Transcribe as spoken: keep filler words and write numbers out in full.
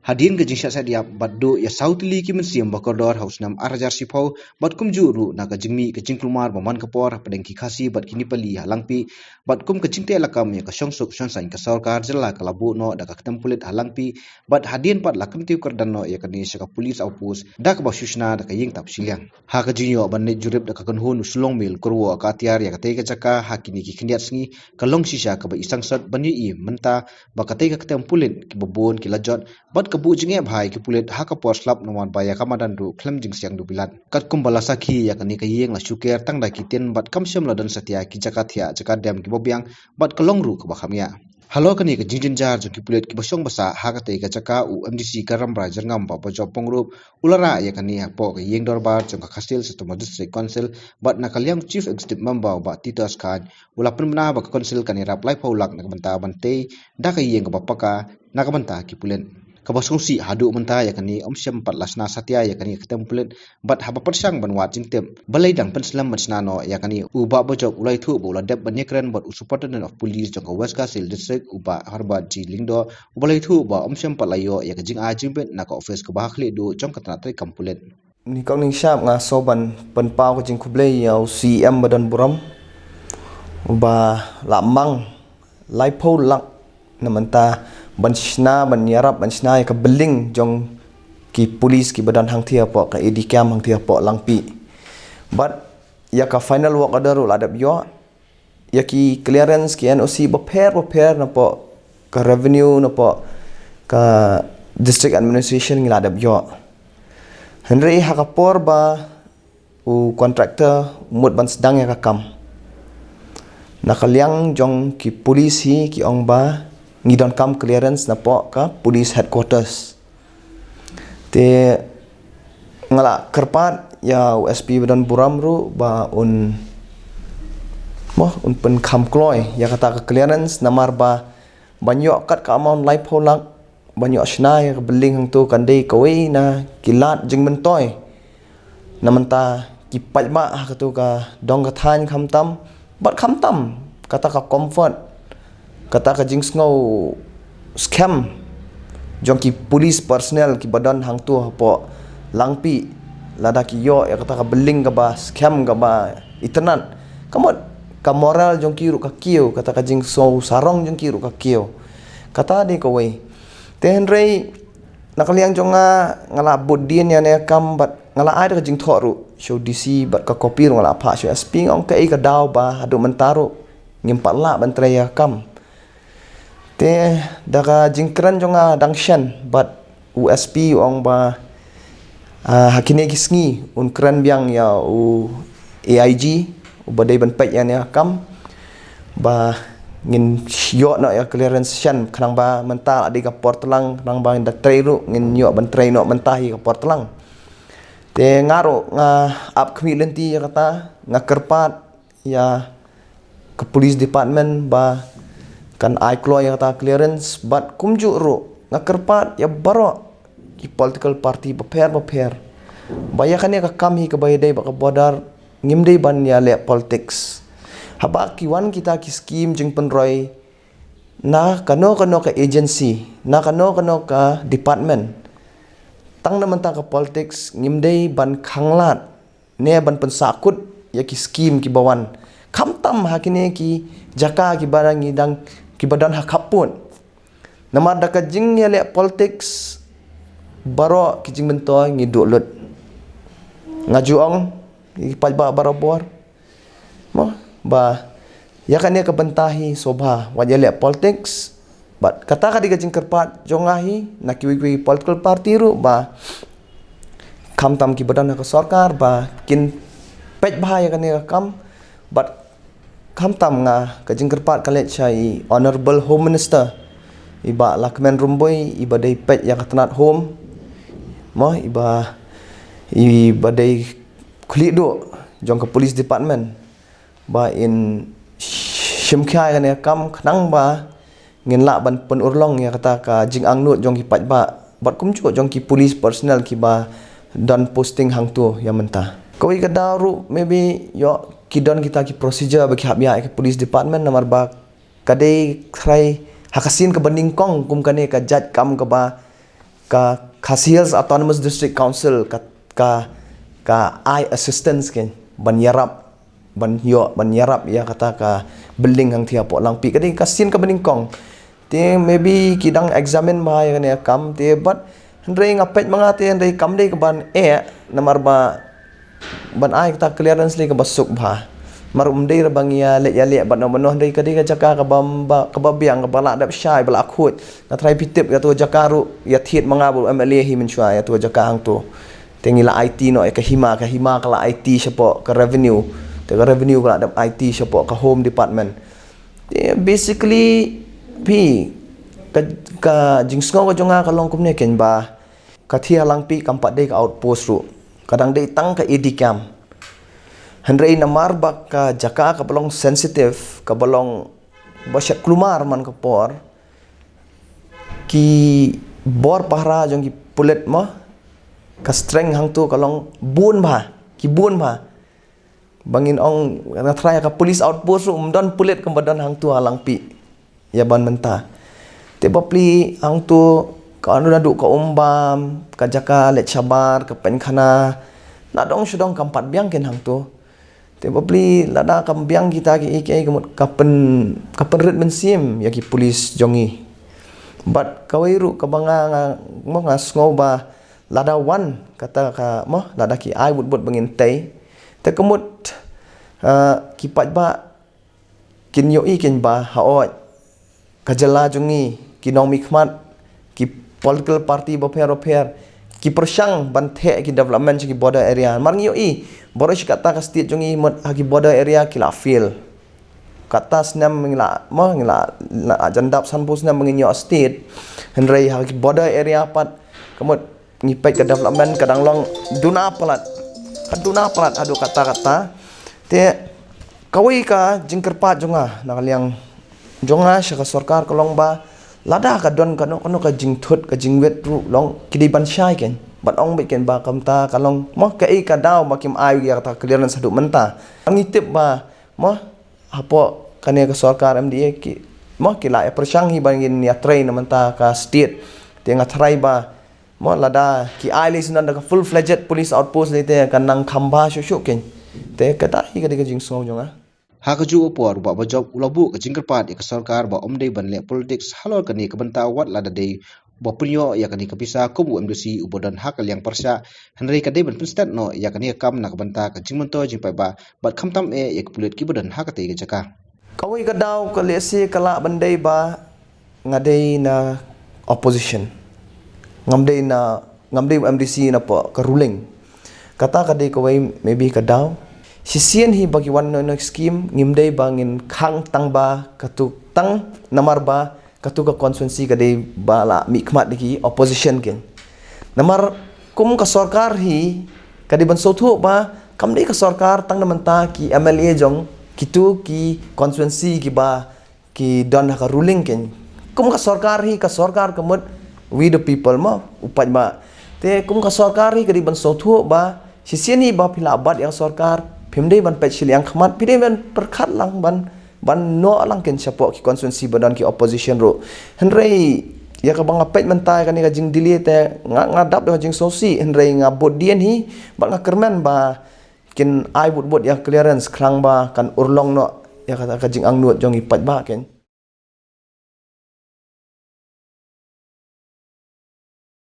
Hadien ka jingshah shad ïap bad duh ïa saw tylli ki mynsiem ba kordor ha u snem ar hajar shiphew, bad kumjuh ruh na ka jingmih ka jingkulmar ba man ka por hapdeng ki Khasi bad ki Nepali ha Langpih, bad kum ka jingteh lakam ïa ka shongsuk shongsaiñ ka sorkar, jylla ka la buh noh da ka ktem pulit ha Langpih, bad hadien pat la kyntiew kyrdan noh ïa kane sha ka police outpost da kaba shu shna da ka ïing tap shiliang. Ha ka jingïoh ban leit jurip da ka kynhun u Shillong Mail, kyrwoh ka atiar ïa katei ka jaka ha kine ki khyndiat sngi, ka long shisha kaba i sangsot ban ïohi mynta ba katei ka ktem pulit kiba bun ki la jot, bad ka buh jingeh bha ïa ki pulit ha ka por slap, namar ba ïa ka madan ruh khlem jingsiang duh bilat. Katkum ba la sakhi, ïa kane ka ïing la shu ker tang da ki tin bad kam shym la don satia ki jaka thiah jaka dem kiba biang, bad ka long ruh kaba kham ïa. Halor kane ka jingjynjar jong ki pulit kiba shong ba sah ha katei ka jaka, u M D C ka Rambrai Jyrngam, Bah Bajop Pyngrope, u la rah ïa kane hapoh ka ïing dorbar jong ka Khasi Hills Autonomous District Council, bad na ka liang Chief Executive Member, Bah Titos Chyne, u la pynbna ba ka Council kan ïarap laiphew lak na ka bynta ban tei da ka ïing kaba paka na ka bynta ki pulit. Kaba sngewsih, haduh mynta ïa kane ym shym pat la shna satia ïa kane ka ktem pulit, bad haba pyrshang ban wad jingtip balei dang pynslem ban shna noh ïa kane, u Bah Bajop u la ïathuh ba u la dep ban ïakren bad u Superintendent of Police jong ka West Khasi Hills District, u Bah Herbert G Lyngdoh, uba la ïathuh ba ym shym pat la ïoh ïa ka jingai jingbit na ka ophis kaba ha khlieh duh jong ka tnat treikam pulit. Nyngkong nyngshap nga sngew ban pynpaw ka jingkhublei ïa u C E M ba don burom, uba la mang laiphew lak na mynta ban shna, ban ïarap ban shna ïa ka building jong ki police kiba don hangthie hapoh ka A D camp hangthie hapoh Langpih. Bad ïa ka final work order ruh la dep ïoh, ïa ki clearance, ki N O C bapher bapher napoh ka revenue, napoh ka district administration ngi la dep ïoh. Hynrei ha ka por ba u contractor u mut ban sdang ïa ka kam, na ka liang jong ki police hi ki ong ba ngi donkam clearance napoh ka police headquarters. Te nga la kyrpad ïa u S P ba don burom ruh ba un, mo, un pynkham kloi ïa kata ka clearance, namar ba ban ïoh kat ka amount laiphew lak ban ïoh shna ïa ka building hangto kan dei kawei na ki lad jingmyntoi. Na mynta ki paidbah ha kato ka dong ka thaiñ, khamtam bad khamtam kata ka comfort, kata ka jingsngew skhem jong ki police personnel kiba don hangto hapoh Langpih, lada ki ïoh ïa kata ka building kaba skhem, kaba itynnad, ka mut ka moral jong ki ruh ka kiew, kata ka jingsngew sarong jong ki ruh ka kiew. Kata dei kawei. Te hynrei na ka liang jong nga, nga la bud dien ïa kane ka kam bad nga la ai da ka jingthoh ruh sha u D C bad ka copy ruh nga la phah sha u S P, nga ong kaei ka daw ba haduh mynta ruh ngim pat lah ban trei ïa ka kam. Te da ka jingkren jong nga dang shen bad u S P u ong ba, ah, ha kine ki sngi un kren biang ïa u A I G uba dei ban peit ïa kane ka kam, ba ngin ïoh noh ïa clearance shen, khnang ba mynta la dei ka por tlang, khnang ba ngin da trei ruh ngin ïoh ban trei noh mynta hi ka por tlang. Te nga ruh nga ap khmih lynti ïa kata, nga kyrpad ïa ka police department ba kan ai kloi ïa kata clearance, bad kumjuh ruh nga kyrpad ïa baroh ki political party bapher bapher ba ïa kane ka kam hi kaba ïadei bad ka border ngim dei ban ïaleh politics. Haba ki wan kita ki scheme jingpynroi na kano kano ka agency, na kano kano ka department, tang na mynta ka politics ngim dei ban khanglad ne ban pynsahkut ïa ki scheme kiba wan, khamtam ha kine ki jaka kiba dang, ngi dang, kiba don ha khappud. Namar da ka jingïaleh politics baroh ki jingmyntoi ngi duh lut. Nga ju ong ïa ki paidbah barabor, mo, ba ïa kane ka bynta hi sngewbha wat ïaleh politics. Bad kata ka dei ka jingkyrpad jong nga hi na kiwei kiwei political party ruh ba khamtam kiba don ha ka sorkar ba kin peit bha ïa kane ka kam. Bad khamtam nga ka jingkyrpad ka leit sha i Honourable Home Minister, i Bah Lahkmen Rymbui, iba dei peit ïa ka tnat home, mo, iba, iba dei khlieh duh jong ka police department, ba in shim khia ïa kane ka kam khnang ba ngin lah ban pynurlong ïa kata ka jingangnud jong ki paidbah bad kumjuh jong ki police personnel kiba don posting hangto ïa mynta. Kawei ka daw ruh maybe ïoh ki don kita ki procedure ba ki hap ïa ki police department, namar ba ka dei trai ha ka sien kaba nyngkong kum kane ka jait kam kaba Ka Khasi Hills Autonomous District Council ka, ka, ka ai assistance kein ban ïarap, ban ïoh, ban ïarap ïa kata ka building hangthie hapoh Langpih. Ka dei ka sien kaba nyngkong. Te maybe ki dang examine bha ïa kane ka kam te, but hynrei nga peit ma nga te hynrei kam dei kaban eh, namar ba ban ai kata clearance lei kaba suk bha. Mar um dei ra ba ngi ïa leit ïa leit bad no mano, hynrei ka dei ka jaka kaba, ba, kaba biang, kaba lah dep shai, ba lah khuid. Nga tharai phi tip ïa tu jaka ruh ïa thied ma nga bad u M L A hi mynshuwa ïa tu jaka hangtu. Te ngi la aiti noh ïa ka hima, ka hima ka la aiti shapoh ka revenue. Te ka revenue ka la dep aiti shapoh ka home department. Te basically phi, ka, ka jingsngew ka jong nga ka long kumne kein ba ka thie Langpih kam pat dei ka outpost ruh. Ka dang dei tang ka A D camp. Hynrei namar ba ka jaka kaba long sensitive, kaba long ba shet kulmar man ka por, ki bor pahara jong ki pulit mo, ka strength hangtu ka long bun bha, ki bun bha. Ba ngin ong, nga tharai ka police outpost ruh um don pulit kumba don hangtu ha Langpih ïa ban mynta. Te bapli hangtu ka anu naduh ka umbam, ka jaka leit shabar, ka painkhana, na dong shu dong kam pat biang kein hangtu. Te bapli lada kam biang kita ki ei ki ei ka mut ka pyn, ka pynrit mynsiem ïa ki police jong ngi. Bad kawei ruh kaba nga, nga, mo nga sngew ba lada wan kata ka, mo lada ki ai bud bud ba ngin tei. Te ka mut, eh, ki paidbah kin ïohi kein ba haoid ka jylla jong ngi, ki nongmihkhmat, ki political party bapher bapher ki pyrshang ban theh ki development sha ki border area. Mar ngi ïohi baroh shi katta ka state jong ngi mut ha ki border area ki la fail. Katta snem ngi la, mo ngi la, la jan dap sanphew snem ba ngin ïoh state. Hynrei ha ki border area pat ka mut ngi peit ka development ka dang long duna palat, ka duna palat haduh katta katta. Te kawei ka jingkyrpad jong nga na ka liang jong nga sha ka sorkar ka long ba lada ka don kano kano ka jingthut ka jingwit ruh long ki dei ban shai kein, ban ong beit kein ba kumta ka long mo kaei ka daw ba kim ai ïa kata clearance haduh mynta. Ngi tip ba mo hapoh kane ka sorkar M D A ki, mo ki la ïa pyrshang hi ba ngin ïatrei na mynta ka state. Te nga tharai ba mo lada ki ai lei shuh nang da ka full fledged police outpost lei te kan nang kham bha shuh shuh kein. Te kata hi ka dei ka jingsngew jong nga. Ha kajuh ka por u Bah Bajop u la buh ka jingkyrpad ïa ka sorkar ba ym dei ban leh politics halor kane ka bynta wat lada dei ba pynïoh ïa kane ka pisa kum u M D C uba don ha ka liang pyrshah, hynrei ka dei ban pynstet noh ïa kane ka kam na ka bynta ka jingmyntoi jingpaidbah bad khamtam eh ïa ki pulit kiba don ha katei ka jaka. Kawei ka daw ka lehse ka lah ban dei ba nga dei na opposition, ngam dei na, ngam dei M D C na pdeng ka ruling. Kata ka dei kawei maybe ka daw. Shisien hi ba ki wan noh noh scheme ngim dei ba ngin khang tang ba katu tang namar ba katu ka constituency ka dei ba la mihkhmat da ki opposition kein. Namar kum ka sorkar hi ka dei ban sngewthuh ba kam dei ka sorkar tang na mynta ki M L A jong kitu ki constituency kiba ki don ha ka ruling kein. Kum ka sorkar hi ka sorkar ka mut we the people mo u paidbah. Te kum ka sorkar hi ka dei ban sngewthuh ba shisien hi ba phi la bat ïa ka sorkar phim dei ban peit shiliang khmat, phi dei ban pyrkhat lang ban, ban noh lang kein shapoh ki constituency ba don ki opposition ruh. Hynrei ïa kaba nga peit mynta ïa kane ka jingdelay te nga, nga dap da ka jingsngewsih, hynrei nga bud dien hi bad nga kyrmen ba kin ai bud bud ïa clearance khnang ba kan urlong noh ïa kata ka jingangnud jong i paidbah kein.